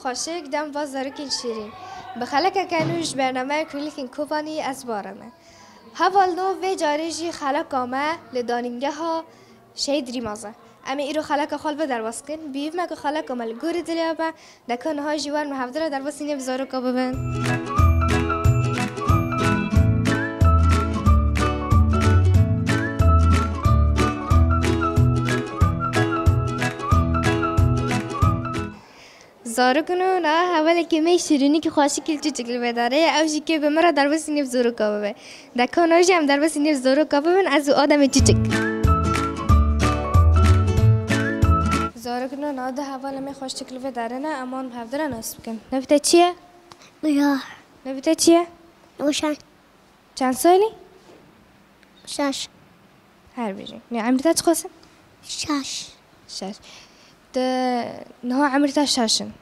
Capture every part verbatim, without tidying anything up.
Xweşik dem va zarokên şîrîn. Bi xelekeke nû ji bernameya Krîlîkên Kobanî ez bar me. Hevalno vê carê jî xeleka me li danîngeha Şehîd Rîmaz e. Em ê îro xeleka xwe li vir derbas bikin. Bi hêv me ku xeleka me li gorî dilê we be, deka niha jî werin me hevdira derbasî nêv zaroka bibin. Zarokno, niha hevalekî me şîrînîkî xweşikî li Çiçik li vê derê ye, ew jî kê bi min re derbasî nêv zaroka bibe. Deka niha jî em derbasî nêv zaroka bibin, ez û Ademê Çiçik. Zarokno, niha du hevalê me xweşik li vê derê ne, em wan bi hevdira nas bikin. Navê te çi ye? Bihar. Navê te çi ye? Rûşen. Çend salî? Şeş. Her bijî. Ne, emrî te çiqas in? Şeş. Şeş. Te niha emrî te şeş in.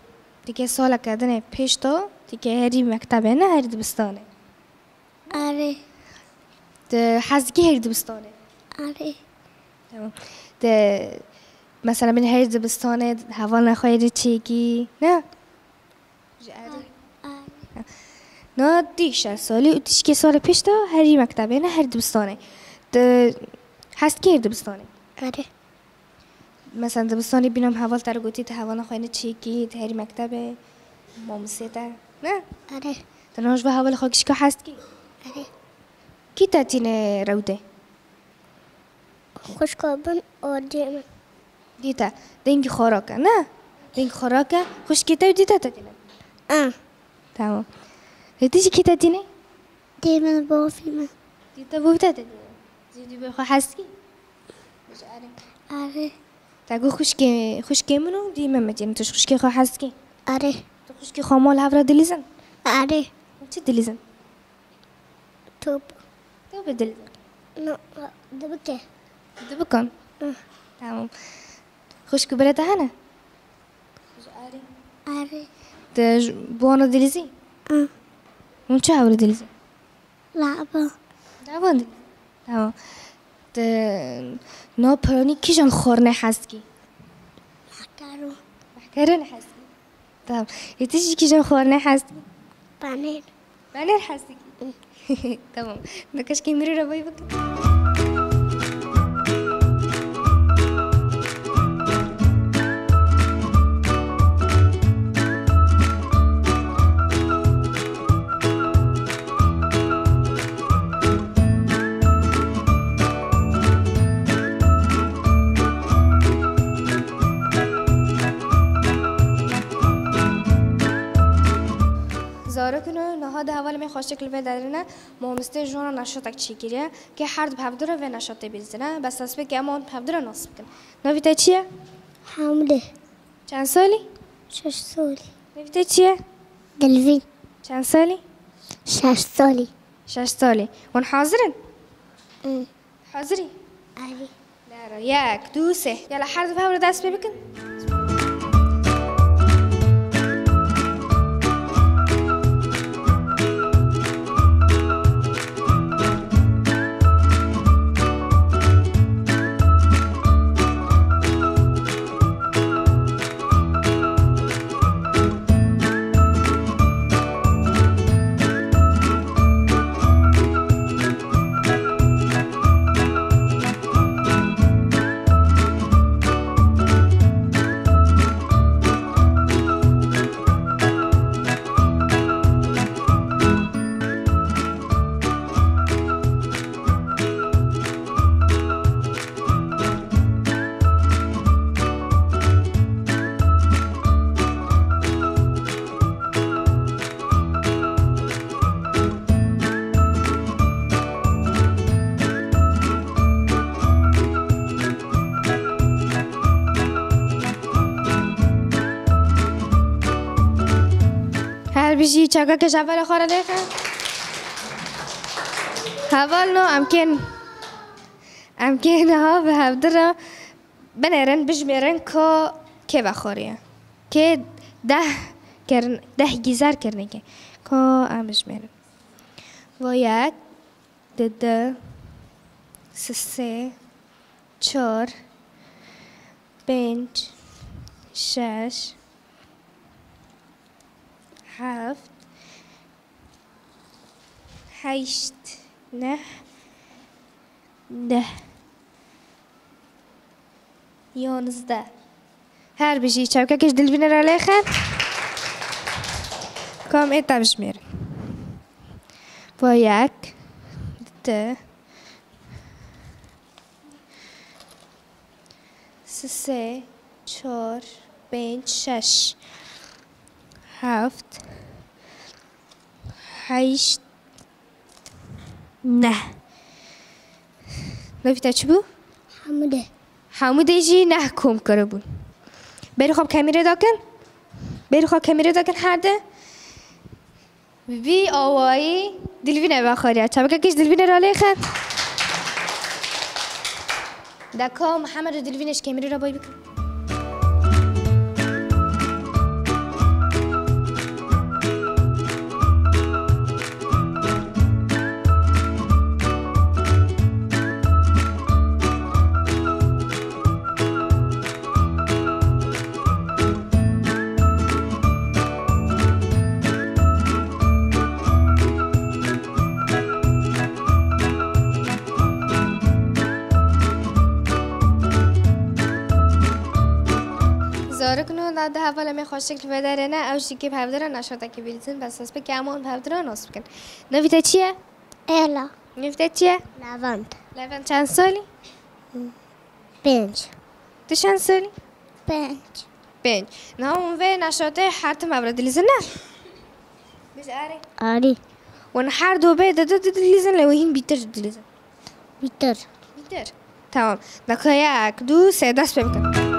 Tike saleke dinê pêş de, tike herî mektebê ne, herî dibistanê. Erê. Te hez dikî herî dibistanê? Erê. Tamam. Te mesela min herî dibistanê hevalna xwe herî çêkî, ne? Ji erê. Erê. Na tî şeş salî û tişkê salê pêş de herî mektebê ne, herî dibistanê. Tu hez dikî herî dibistanê? Erê. Mesela dibistanê bîna heval te re gotî tu hevalna xwe ne çêkî, tu herî mektebê, mamostê te, ne? Erê. Tu niha ji bo hevalê xwe kişka hez dikî? Erê. Kî te tîne rewdê? Xwişka bin û dê min. Dî te, dengî xorake, ne? Dengî xorake, xwişkê te û dî te te tîne? A. Tamam. Lê tu jî kî te tîne? Dê min, bavî min. Dî te, bavî te te tîne? Zî dî bi xwe hez dikî? Erê. Erê. Te got xwişkê, xwişkê min û dî min me tîne. Tu ji xwişkê xwe hez dikî? Erê. Tu xwişkê xwe mal hev re dilîzin? Erê. Çi dilîzin? Top. Top dilîzin? No, dibike. Dibikan? Hı. Tamam. Xwişk û birê te hene? Erê. Erê. Te ji, bi wan re dilîzî? Hı. Hûn çi hev re dilîzin? Laba. Laba dilîzin. Tamam. Te niha piranî kîjan xwarinê hez dikî? Mehkero. Mehkero ne hez dikî? Tamam. Ê tu jî kîjan xwarinê hez dikî? Panêr. Panêr hez dikî? Tamam. Nikaş kê mirî re bay bikin. Zarokno, niha du hevalê me xweşik li vê derê ne, mamostê ji wan re neşatek çêkiriye, kê her du bi hevdira vê neşatê bîzine, bes ez pê ke em wan bi hevdira nas bikin. Navê te çi ye? Hamle. Çend salî? Şeş salî. Navê te çi ye? Dilvîn. Çend salî? Şeş salî. Şeş salî. Hûn hazir in? Hı. Hazirî? Erê. Dera, yek, du, sê. Yala her du hev re dest pê bikin. Her bijî, çavkeke ji hevalê xwe re lêxe. Hevalno, em kên, em kên niha bi hevdira binêrin, bijmêrin ka kê vexwariye. Kê deh kirin, deh gîzer kirine kê. Ka em bijmêrin. Va yek, di du, sê, çar, pênc, şeş, Heft. Heşt. Neh. Deh. Yonzdeh. Her bijî, çavkekê ji dilvînê re lêxin. Kom ê te bijmêrin. Bo yek, du, sê, çar, pênc, şeş, heft, heşt, neh. Navî te çi bû? Hemû deh. Hemû deh jî neh kom kiribûn. Berî xwe bi kemîrê dakin. Berî xwe kemîrê dakin her de. Bi vî awayî dilvîne vexwariya. Çavkekê ji dilvîne re lêxin. Deka Mihemed û dilvîne ji kemîrê re bay bikin. Zarok nû da di hevalê me xweşik li vê derê ne, ew jî kê bi hevdira neşatekî bidîzin, bes ez pêkî em wan bi hevdira nas bikin. Navî te çi ye? Ela. Navî te çi ye? Levent. Levent çend salî? Pênc. Tu çend salî? Pênc. Pênc. Niha hûn vê neşatê her tim hev re dilîzin ne? Biz arê. Arê. Wan her du bê di di dilîzin lê wê hîn bîtir dilîzin. Bîtir. Bîtir. Tamam. Deka yek, du, sê, dest pê bikin.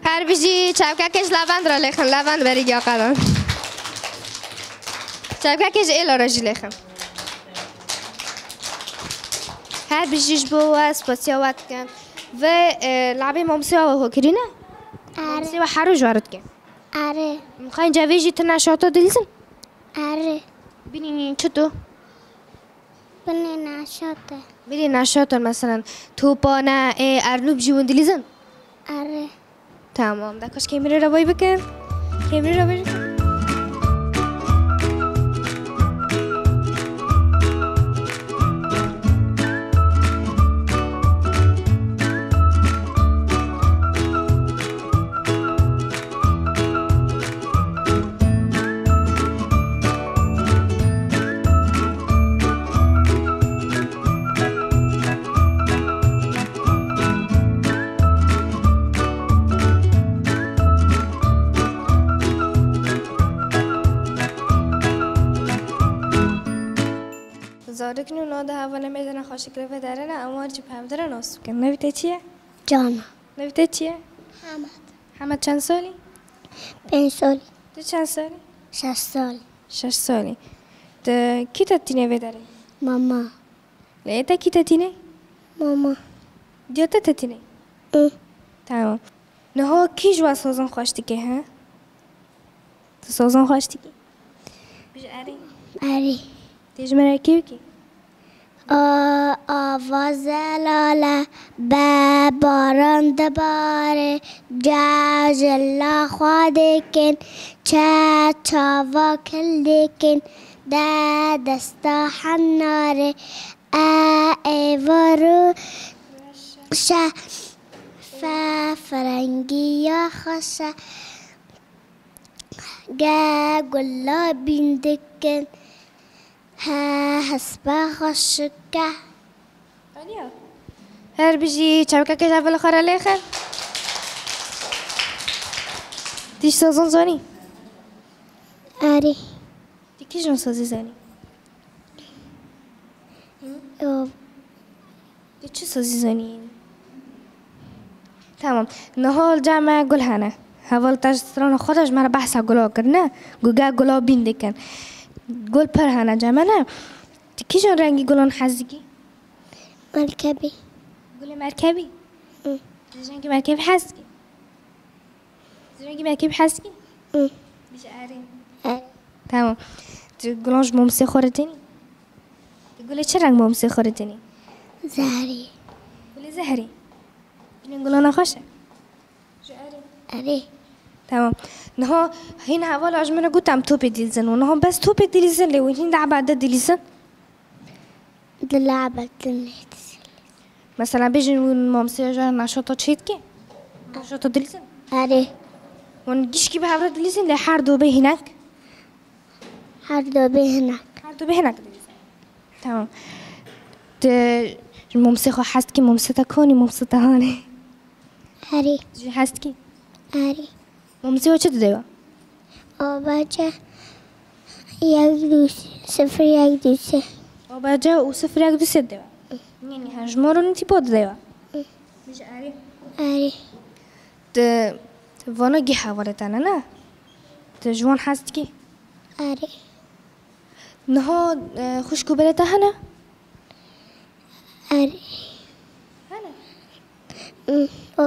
Her bijî, çavkekê ji Levend re lêxin, Levend berî giya qedan. Çavkekê ji Êla re jî lêxin. Her bijî ji bo we, spasiya we dikin. Ve, e, labê mamosê we ho kirî ne? Erê. Mamosê we her roj we re dike. Erê. Mixayên cevê jî tu neşata dilîzin? Erê. Bînî çi tu? Binê neşate. Binê neşate, meselen, topane, ê, ernûb jî hûn dilîzin? Erê. Tamam, da kaş kemîrê re bay bikin. Kemîrê re bay bikin. Zarok nû na di hevalê me de nexweşik re vê derê ne, em wan jî bi hevdira nas bikin. Navî te çi ye? Cana. Navî te çi ye? Hemed. Hemed çend salî? Pênc salî. Tu çend salî? Şeş salî. Şeş salî. Tu kî te tîne vê derê? Mama. Lê te kî te tîne? Mama. Diya te te tîne? Hı. Tamam. Niha kî ji we sazan xweş dike, he? Tu sazan xweş dikî? Bêje erê. Erê. Tê ji me re kê bikî? A, ava zelal e, be baran dibare, ce jila xwe dikin, çe çava kil dikin, de desta henare, e êvar û şe, fe firengiya xweş e. Ge gula bîn dikin, he hespa xweşik e. Aliya. Her bijî çavkekê ji hevalê xwe re lêxin. Tu ji sazan zanî? Erê. Tu kîjan sazî zanî? Ew. Tu çi sazî zanî? Tamam. Niha li cem me gul hene. Heval te ji strana xwe de ji me re behsa gula kir, ne? Gu-, ge gula bîn dikin. Gul pir hene cem me, ne? Tu kîjan rengî gulan hez dikî? Merkebî. Gulê merkebî? Hı. Tu ji rengî merkebî hez dikî? Tu ji rengî merkebî hez dikî? Hı. Bêje erê. Erê. Tamam. Tu gulan ji mamosê xwe re tînî? Tu Gulê çi reng mamsê xwe re tenî? Zehrî. Gulê zehrî. Gulên gulana xweş e? Ji erê. Erê. Tamam. Niha hîn hevala ji min re got em topê dilîzin û niha bes topê dilîzin lê hûn hîn le'ba de dilîzin? Di le'ba de ne dilîzin. Mesela bêjin hûn mamsê ji neşata çê dike? Neşata dilîzin? Erê. Hûn gişkî bi hev re dilîzin lê her du bê hinek? Her du bê hinek. Her du bê hinek dilîzin. Tamam. Tu ji mamsê xwe hez dikî, mamsê te konî, mamsê te hanê? Erê. Jî hez dikî? Erê. Mamsê we çi dide we? A B C yek du sifir yek du sê. A B C û sifir yek du sê dide we? Nî, nî, he, ji mor û nîtî bo dide we? Hı. Ji erê? Erê. Tu vana gih hevalê te ne, ne? Tu ji wan hez dikî? Erê. Niha, e, xwişk û birê te hene? Erê. Hene? Hı, o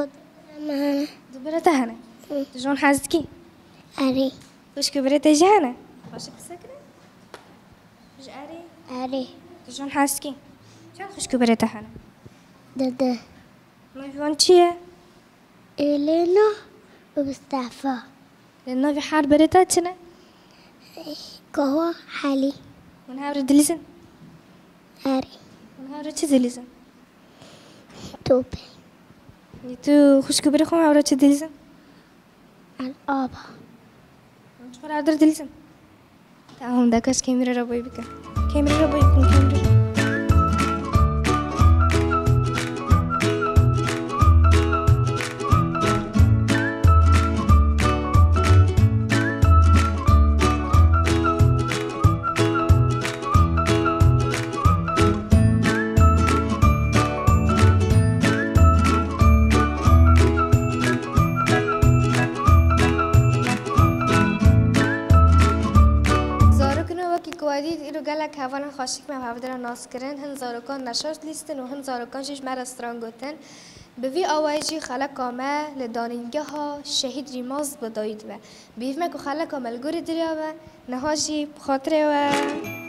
me hene. Du birê te hene? Hı. Tu ji wan hez dikî? Erê. Xwişk û birê te jî hene? Xweşik qise kire? Ji erê? Erê. Tu ji wan hez dikî? Çend xwişk û birê te hene? Dide. Navê wan çi ye? Elena û Mustafa. Lê navê her birê te çi ne? Kawa Helî. Hûn hev re dilîzin? Erê. Hûn hev re çi dilîzin? Topê. Lê tu xwişk û birê xwe hev re çi dilîzin? Ava. Hûn çi xwe re hev re dilîzin? Tamam, da kaç kêmirê re boy bikin. Kêmirê re boy bikin, kêmirê re. Zarokino, wekî ku we dît, îro gelek hevalên xweşik me bi hev re nas kirin. Hin zarokan neşar dilîstin û hin zarokan jî ji me re stran gotin. Bi vî awayî jî xeleka me li danîngeha Şehîd Rîmaz bi dayî dibe. Bîv me ku xeleka me li gorî diriya be, niha jî bi xatirê we.